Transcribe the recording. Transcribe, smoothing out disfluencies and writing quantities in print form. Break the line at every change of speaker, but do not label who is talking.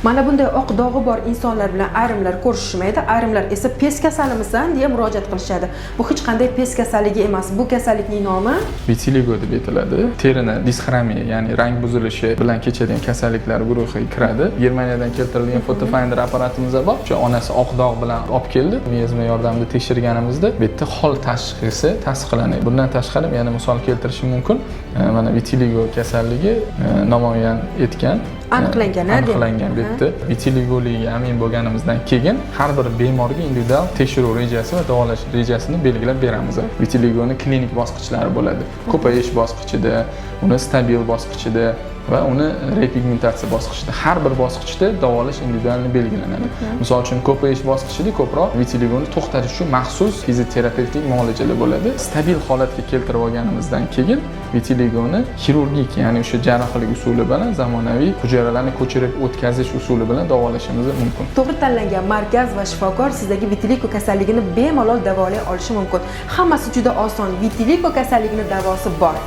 Mana bunday oq dog'i bor insonlar bilan ayrimlar ko'rishishmaydi, ayrimlar esa "Pes kasalimisan?" deya murojaat qilishadi. Bu hech qanday pes kasalligi emas. Bu kasallikning nomi
Vitiligo deb aytiladi. Terini disxromiya, ya'ni rang buzilishi bilan kechadigan kasalliklar guruhiga kiradi. Germaniyadan keltirilgan FotoFinder apparatimiz bor. O'sha onasi oq dog' bilan olib keldi. Miyazma yordamida tekshirganimizda bu yerda xol tashxisi tasdiqlanadi. Bundan tashqari yana misol keltirishim mumkin. Mana vitiligo kasalligi namoyon etgan.
Aniqlangan, a, demak.
Aniqlangan bu yerda. Vitiligoligiga amin bo'lganimizdan keyin har bir bemorga individual tekshiruv rejasi va davolash rejasini belgilab beramiz. Vitiligoni klinik bosqichlari bo'ladi. Ko'payish bosqichida, uni stabil bosqichida va uni repigmentatsiya bosqichida. Har bir bosqichda davolash individual belgilanadi. Misol uchun, ko'payish bosqichida ko'proq vitiligoni to'xtatish uchun maxsus fizioterapevtik muolajalar bo'ladi. Stabil holatga keltirib olganimizdan keyin vitiligoni xirurgik, ya'ni o'sha jarrohlik usuli bilan, zamonaviy hujayralarni ko'chirib o'tkazish usuli bilan davolashimiz mumkin.
To'g'ri tanlangan markaz va shifokor sizdagi vitiligo kasalligini bemalol davolay olishi mumkin. Hammasi juda oson. Vitiligo kasalligini davosi bor.